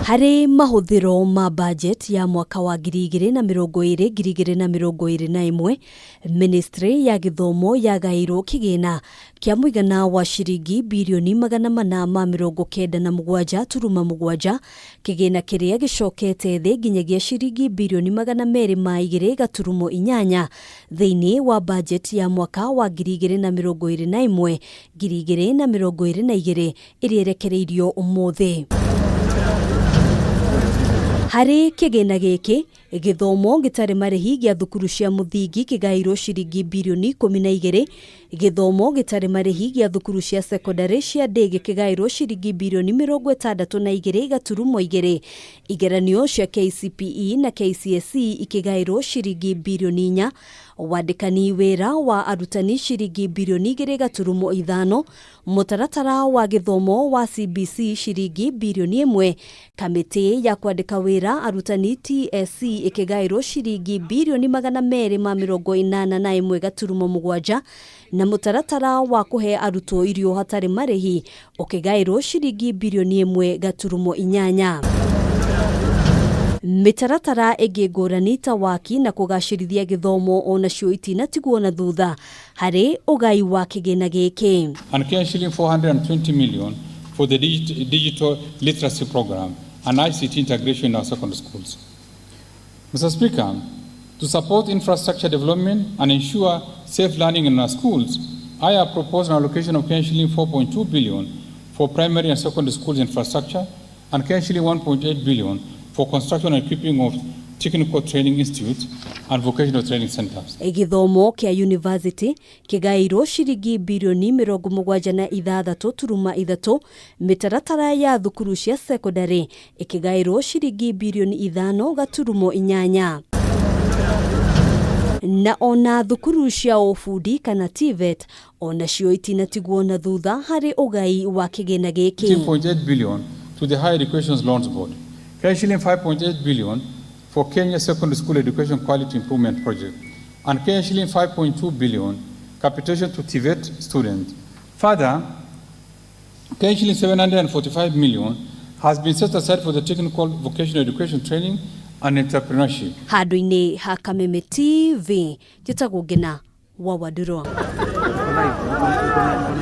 Harĩ mahũthĩro ma budget ya mwaka wa 2020 2021, Ministry ya Gĩthomo yagaĩirwo kĩgĩna kĩa mũigana wa ciringi birioni 497.7, kĩgĩna kĩrĩa gĩcokete thĩ nginyagia ciringi birioni 202.8 thĩinĩ wa budget ya mwaka wa 2021 2022 ĩrĩa ĩrekereirio ũmũthĩ. Harĩ kĩgĩna gĩkĩ, gĩthomo gĩtarĩ marĩhi gĩa thukuru cia mũthingi kĩgaĩirwo ciringi birioni 12, gĩthomo gĩtarĩ marĩhi gĩa thukuru cia sekondarĩ cia ndĩgĩ kĩgaĩirwo ciringi birioni 62.2, igeranio cia KCPE na KCSE ikĩgaĩrwo ciringi birioni 4, wandĩkani wĩra wa arutani ciringi birioni 2.5, mũtaratara wa gĩthomo wa CBC ciringi birioni 1, kamĩtĩ ya kwandĩka wĩra arutani TSC ĩkĩgaĩrwo ciringi birioni 281.7, na mũtaratara wa kũhe arutwo irio hatarĩ marĩhi ũkĩgaĩrwo ciringi birioni 1.8. Mĩtaratara ĩngĩ ngũrani ta waki na kũgacĩrithia gĩthomo onacio itinatigwo na thutha harĩ ũgai wa kĩgĩna gĩkĩ. And Kenya shilling 420 million for the digital literacy program and ICT integration in our secondary schools. Mr. Speaker, to support infrastructure development and ensure safe learning in our schools, I have proposed an allocation of Kenya shilling 4.2 billion for primary and secondary schools infrastructure and Kenya shilling 1.8 billion for construction and equipping of technical training institutes and vocational training centers. Gĩthomo kĩa university kĩgaĩirwo ciringi birioni 76.3, mĩtaratara ya thukuru cia sekondarĩ ĩkĩgaĩrwo ciringi birioni 5.8, na ona thukuru cia ũbundi kana TVET onacio itinatigwo na thutha harĩ ũgai wa kĩgĩna gĩkĩ. 2.8 billion to the Higher Education Loans Board, Kenya shilling 5.8 billion for Kenya Secondary School Education Quality Improvement Project, and Kenya shilling 5.2 billion capitation to TVET students. Further, Kenya shilling 745 million has been set aside for the technical vocational education training and entrepreneurship. Handũ-inĩ ha Kameme TV, njĩtagwo Ngina wa Wandũrũ.